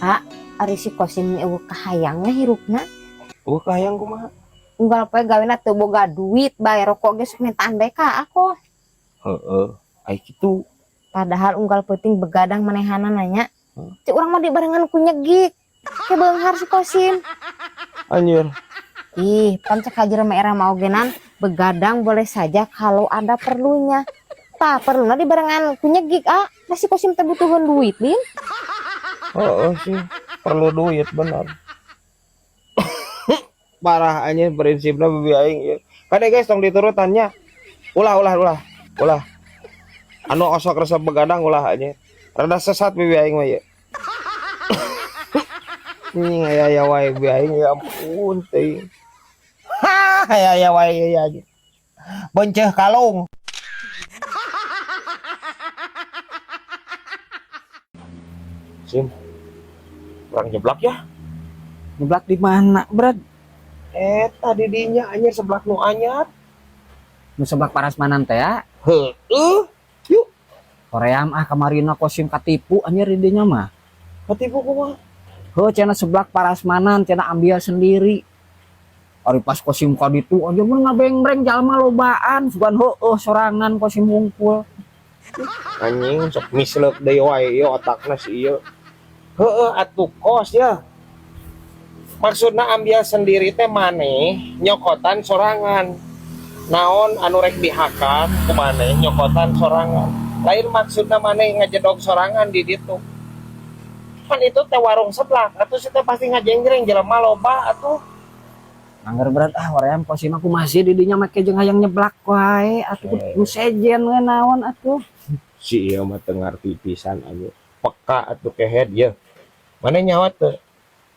Pak, ari si Kosim euweuh kahayangna hirupna. Euweuh kahayang kumaha? Unggal poe gawena teu boga duit bae, rokok ge sok mintaan bae ka aku. Heeh. Ai kitu. Padahal unggal peuting begadang manehana nanya. Cek urang mah dibarengan ku nyegik. Ke beunghar si Kosim. Anjir. Ih, pan cek haji Rema era mau genan begadang boleh saja kalau ada perlunya. Tah, perluna dibarengan ku nyegik, ah. Masih Kosim teh butuheun duit, Lin. Heeh sih, perlu duit bener. Parah anjir prinsipna bibi aing ieu. Kade guys, tong diturutannya. Ulah, ulah, ulah. Ulah. Anu osok resep begadang ulah anjir. Rada sesat bibi aing mah ieu. Ini aya wae bibi aing, ya ampun teuing. Hah, aya wae ieu anjir. Bonceuh kalung. Sim. Kurang nyeblak ya? Nyeblak di mana, Brad? Eta di dinya anjir seblak nu anyar. Nu seblak parasmanan teh ya? Heeh. Yuk. Koream ah kamarina Kosim katipu anjir di dinya mah. Katipu kumaha? Heuh, cenah seblak parasmanan cenah ambil sendiri. Ari pas Kosim ka ditu anjir mun ngabengbreng jalma lobaan, sugan heueuh sorangan Kosim hungkul. Anjing sok misleuk deui wae ieu otakna si ieu. Heeh atuh kos ya. Maksudna ambil sendiri teh maneh nyokotan sorangan. Naon anu rek dihakan ku maneh nyokotan sorangan. Lain maksudna maneh ngajedog sorangan di ditu. Pan itu teh warung seblak atuh si teh pasti ngajenggreng jelema loba atuh. Angger berat ah hoream Kosim aku masih di dinya make jeung hayang nyeblak wae atuh nu sejen we naon atuh. Si ieu mah teu ngarti pisan anjir. Peka atuh kehed ye. Maneh nyawa teu?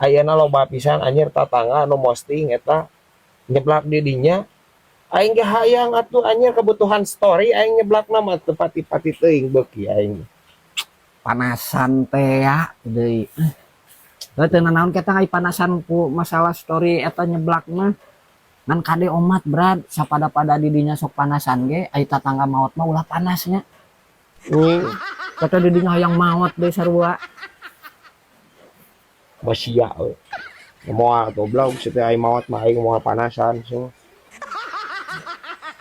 Ayeuna loba pisan anjir tatangga anu posting eta nyeblak di dinya. Aing ge hayang atuh anjir kebutuhan story aing nyeblakna mah teu pati-pati teuing beuki aing. Panasan teh ya deui. Heuh teu nanaon kita ai panasan ku masalah story eta nyeblak mah. Ngan kade omat Brad, sapada-pada di dinya sok panasan ge ai tatangga maot mah ulah panasnya. Kata di dinya hayang maot deui sarua. Basia we. Moal goblok si teh ai maot mah aing moal panasan so.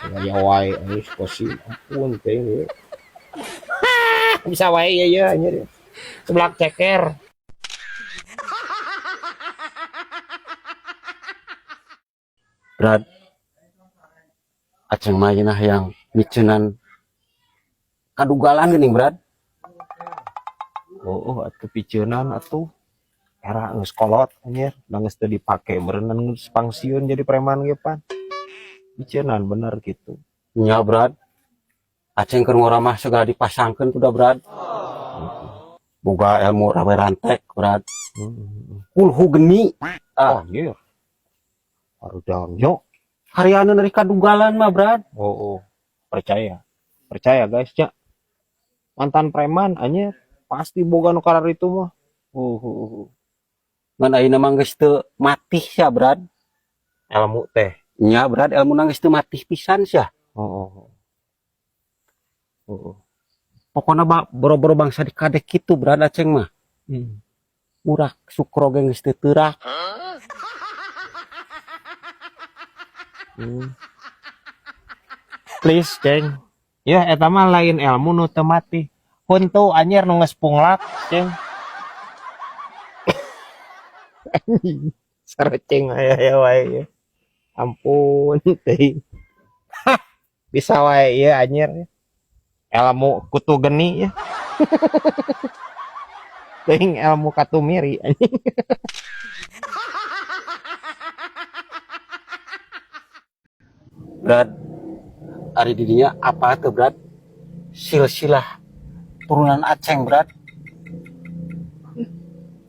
Ya wae anjir Kosim ampun teh ieu. Bisa wae ieu ye anjir. Seblak ceker. Brad, aceng mah cenah yang miceunan kadugalan geuning Brad. Oh, atuh piceunan atuh. Era geus kolot anjir, da geus teu dipake meureun geus pangsiun jadi preman ge pan. Piceunan bener kitu. Nya Brad. Aceng keur ngora mah segala dipasangkeun kuda Brad. Boga ilmu rawe rantek Brad. Kulhu geni. Ah, anjir. Harudang yo. Hariana dari kadugalan mah Brad. Oh, oh. Percaya. Percaya guys nya. Mantan preman anjir, pasti boga nu kararitu mah. Ngan ayeuna mah geus teu matih sia Brad. Ilmu teh. Nya Brad, ilmuna geus teu matih pisan sia. Oh, oh. Oh, oh. Pokona boro-boro bangsa dikadek kitu Brad aceng mah. Murak sukro ge geus teu teurak. Please, Ceng. Ya eta mah lain ilmu nu teu mati. Huntu anjir nu geus punglak, Ceng. Saroceng aya aya wae ieu. Ampun teuing. Bisa wae ieu anjir. Ilmu kutu geni ya. Teuing ilmu katumiri anjing. Brad, ari di dinya apa teu Brad? Silsilah turunan Aceng Brad.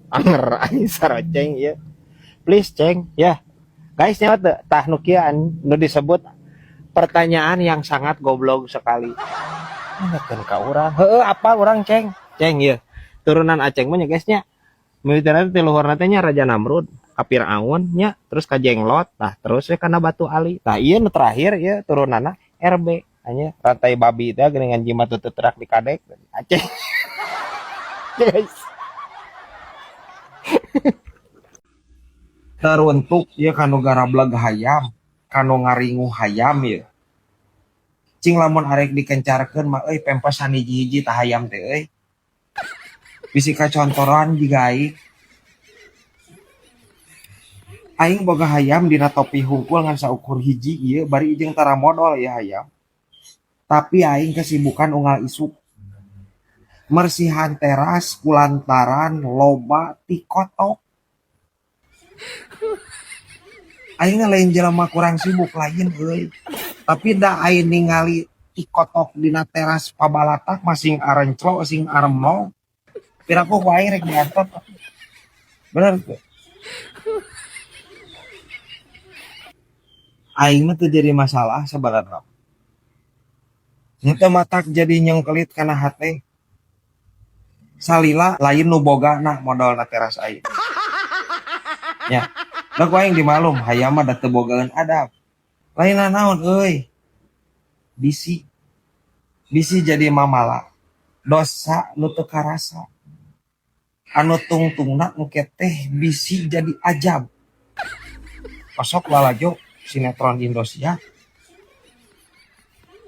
Anger anjing saroceng ieu. Please Ceng ya. Guys nyawa teu tah nu kieu nu disebut pertanyaan yang sangat goblok sekali. Nanyakeun ka urang. Heueuh apal urang Ceng. Ceng ieu. Turunan Aceng mah nya guys nya. Mimitinan teh luhurna teh nya Raja Namrud, ka Firaun nya, terus ka Jenglot, tah terus we kana Batu Ali. Tah ieu nu terakhir ieu turunanna RB. Anya rantai babi teh geuningan jimat teu terak di kadek Aceh. Guys. Teruntuk ya kanu garableg hayam, kanu ngaringuh hayam ya. Cing lamun arek dikencarkeun mah euy pempesan hiji-hiji tah hayam teh euy. Bisi kacontoran jiga aing. Aing boga hayam dina topi hungkul ngan saukur hiji ieu bari jeung tara modol ieu hayam. Tapi aing kesibukan unggal isuk. Mersihan teras kulantaran loba ti kotok. Aing lain jelema kurang sibuk lain euy. Tapi da aing ningali ti kotok dina teras pabalatak masing arenclo sing aremlo. Piraku ku aing rek diantot. Bener teu? Aing mah teu jadi masalah sabalarna. Henteu matak jadi nyengkelit kana hate. Salila lain nu bogana modalna teras aing. Ya. Da ku aing dimalum hayam mah da teu bogaeun adab. Lain naon euy. Bisi. Bisi jadi mamala. Dosa nu teu karasa. Anu tungtungna engke teh bisi jadi ajab. Osok lalajo sinetron Indosiar.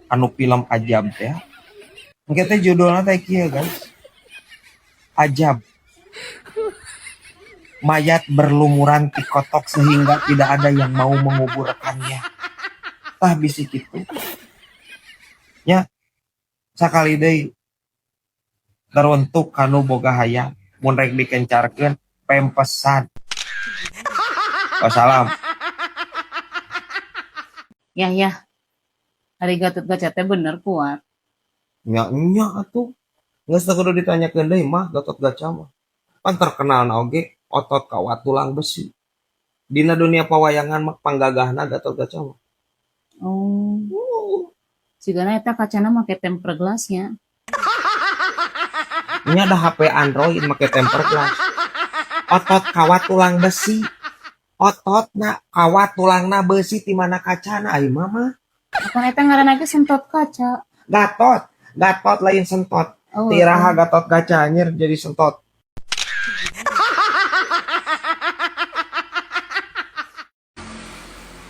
Anu film ajab teh. Engke teh judulna teh kieu guys. Ajab. Mayat berlumuran tikotok sehingga tidak ada yang mau menguburkannya. Tah bisi kitu. Nya sakali deui teruntuk kanu boga hayam mun rek dikencarkeun pempesan. Wassalam. Ya ya. Ari Gatot Kaca teh bener kuat. Nya nya atuh. Geus teu kudu ditanyakeun deui mah Gatot Kaca mah. Pan terkenal na oge otot kawat tulang besi. Dina dunia pawayangan mah panggagahna Gatot Kaca mah. Oh. Sigana eta kacana make tempered glass-nya. Nya ada HP Android make tempered glass. Otot kawat tulang besi. Ototna kawat tulangna besi ti mana kacana ai mama. Apa eta ngaranna ge sentot kaca? Gatot, Gatot lain sentot. Oh, Tiraha Gatot Kaca anjir jadi sentot.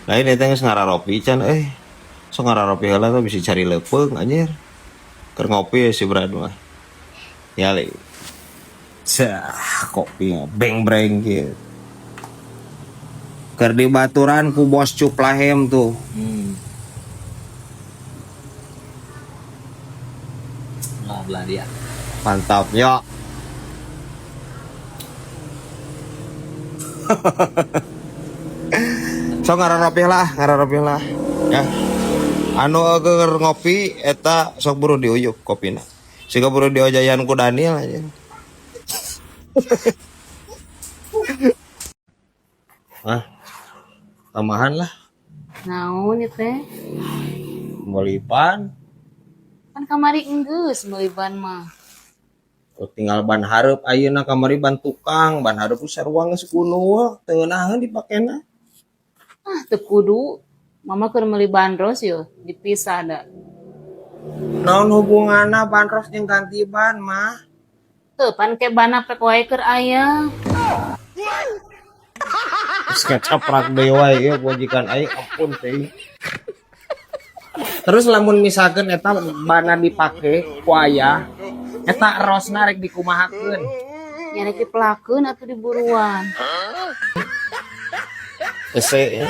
Lain eta geus ngararopi can euy. Sok ngararopi heula teh bisa cari leupeung anjir. Keur ngopi si Brad mah. Ya le. Cah, kopi beng-breng kieu. Keur dibaturan ku bos Cuplahem tuh. Nah, belah dia. Mantap, yo. So ngararopi lah, ngararopi lah. Ya. Anu keur ngopi eta sok buru diuyup kopina. Siga buru diojayan ku Daniel aja. Ah. Tambahan lah. Naon ieu teh? Meuli ban. Kan kamari enggeus meuli ban mah. Oh, tinggal ban hareup ayeuna kamari ban tukang, ban hareup sarua geus kuno, teu ngeunaheun dipakena. Ah, teu kudu. Mama keur meuli bandros yeuh, dipisah da. Naon hubunganna bandros jeung ganti ban mah? Teu pan ke banna pek wae keur aya. Geus kacaprak deui wae ieu pajikan aing ampun teh. Terus lamun misalkeun eta bana dipake ku ayah, eta rosna rek dikumahakeun? Nya rek dipelakeun atuh diburuan. Hese ya.